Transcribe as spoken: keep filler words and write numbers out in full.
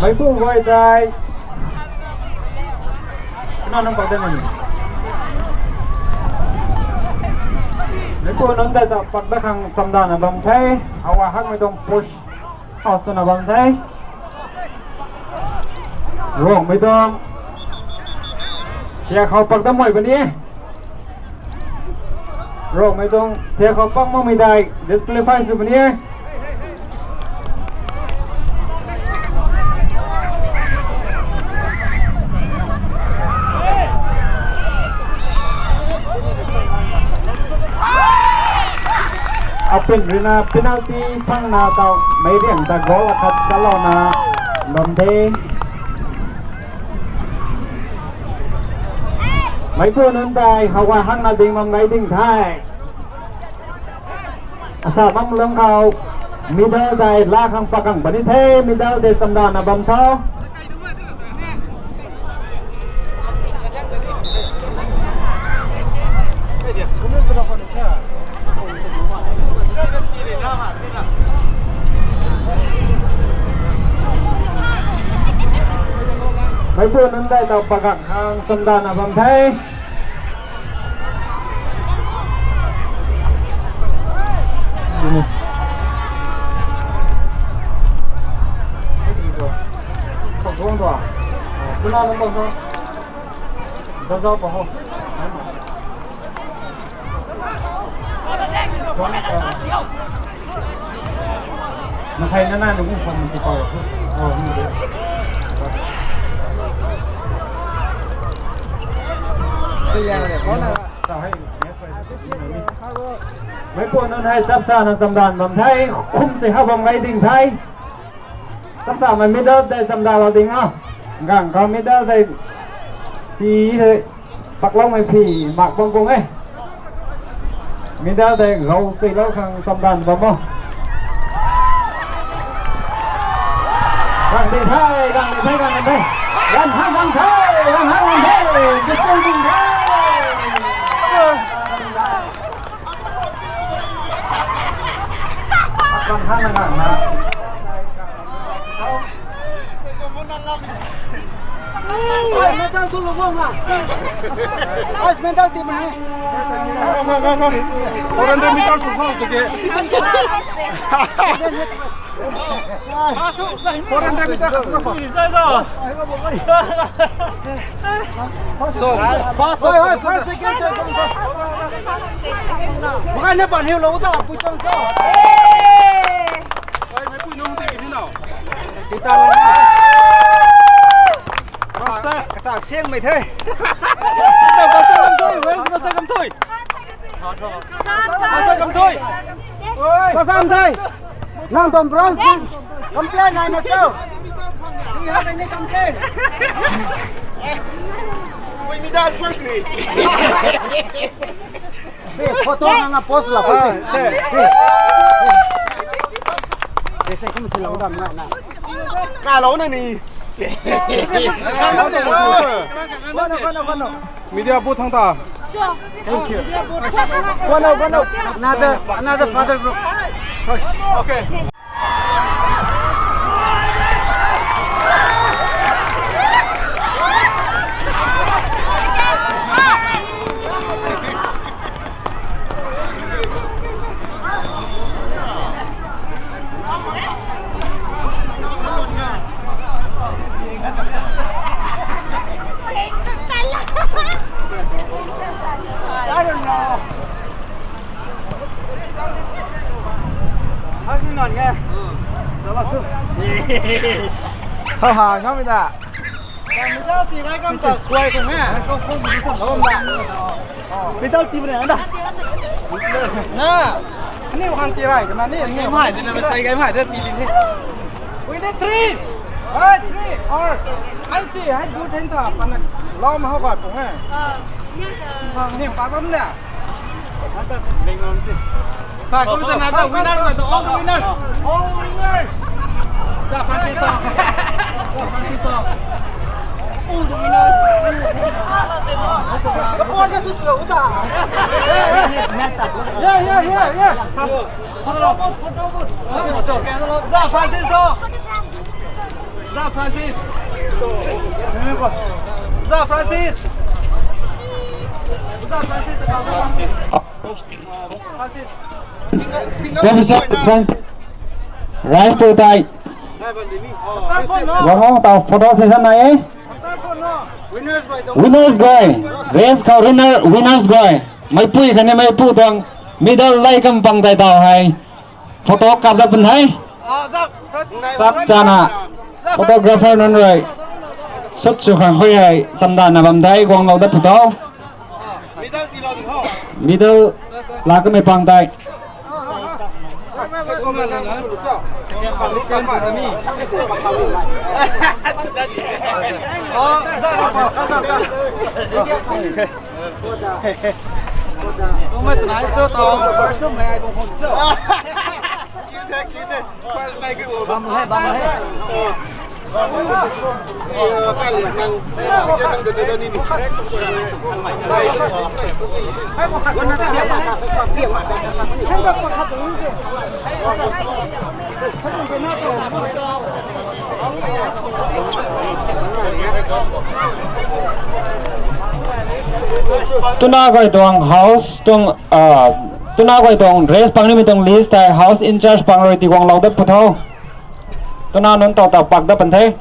Meipu guay tei. Kena nang pak de mani. Meipu nunc tei ta pak da khang chamdana bam the. Awa hakmei tuang push. Hau swna bam the. Rongmei tuang. Thiak khou pak da mei bam ni. Rongmei tuang thiak khou pak makmei tei disqualify sw bam ni. Apin ruina penalty phangna tau meic riang ta goal akhat salouna bam the. Meipu nunc tei howgay hakna ding bam gai ding the. Asa bam lung khou middle tei la khang pakang puni the, middle tei chamdana bam tho. Meipu nunc tei tau pakang khang chamdana bam the. Masai nana nung phone tu pau. Oh, ni de. Sa ya le, phone na. Sa hai, yes, bhai. Meipu nunc hei chapchana chamdan bam the, khum se ha bam gai ding the. Chapchamei middle tei chamdan lou ding a. Gang khou middle tei si hei pakloumei phi mak bam kung e. Middle tei gou suilou khang chamdan bam o. Gang ding the, gang ding the, gang ding the. Gang hak gang the, gang hak gang the. Discipline ding the. Gang hak gang the. Medal tu lo bang na. As medal team ni. Four hundred meters of how to get. Four hundred meters. So, first, hoi, hoi, first, second, third, first. Bukan ni pan hiu lo ta, pui chang so. Hoi, mei pui nung ti ni nau. Kita lo na. Kachak siang mei the. Kachak kam thui, wei, kachak kam thui. Kachak kam thui. Kachak kam thui. Nang tuang bronze ni complain nai na cho? Do you have any complain? Wait, me that first ni. Photo nang a post la. Ah, photo. Hey. Hey, hey, kum si lo dam na na. Ka lo na ni. Kono, kono, kono. Media booth thang ta. Thank you. Kono, kono. Another, another father group. Okay. I don't know. Hak ni nan nge. Dala tu. Hau ha, ngam mi da. Medal ti ngai kam ta suai kung he. Medal ti bne da. Na. Ni khang ti rai kana ni. Ngai mai de na, sai ngai mai de ti lin he. We need three. Hey, three. Or I see, I do think ta pan lo ma ho ga kung he. Ni pa tam da. Ata ding lam si. Five, come to another winner, all the winner. All the winner. Za, five, six, four. Za, five, six, four. All the winners. Come on, let's do slow, uta. Yeah, yeah, yeah, yeah. Photo, photo, photo. Za, five, six, four. Za Francis. Za Francis. Za Francis. Francis. Professor Francis. Rai pu tai. Wang wang tau photo session nai e. Winners guay. Race khou winner, winners guay. Meipui khatni meipu tuang medal lay kam pang tai tau hei. Photo kap dat pun hei. Chap chana. Photographer nunc rui. Sut sw khang hui hei. Chamdanna bam dei guanglou dat photo. Medal la kamei pang tai. Twna guay tuang house tuang, ah, twna guay tuang race pang nimei tuang list tei house in charge pang rui tiguanglou dat pwthau. Twna nunc tau tau pak dat pan the.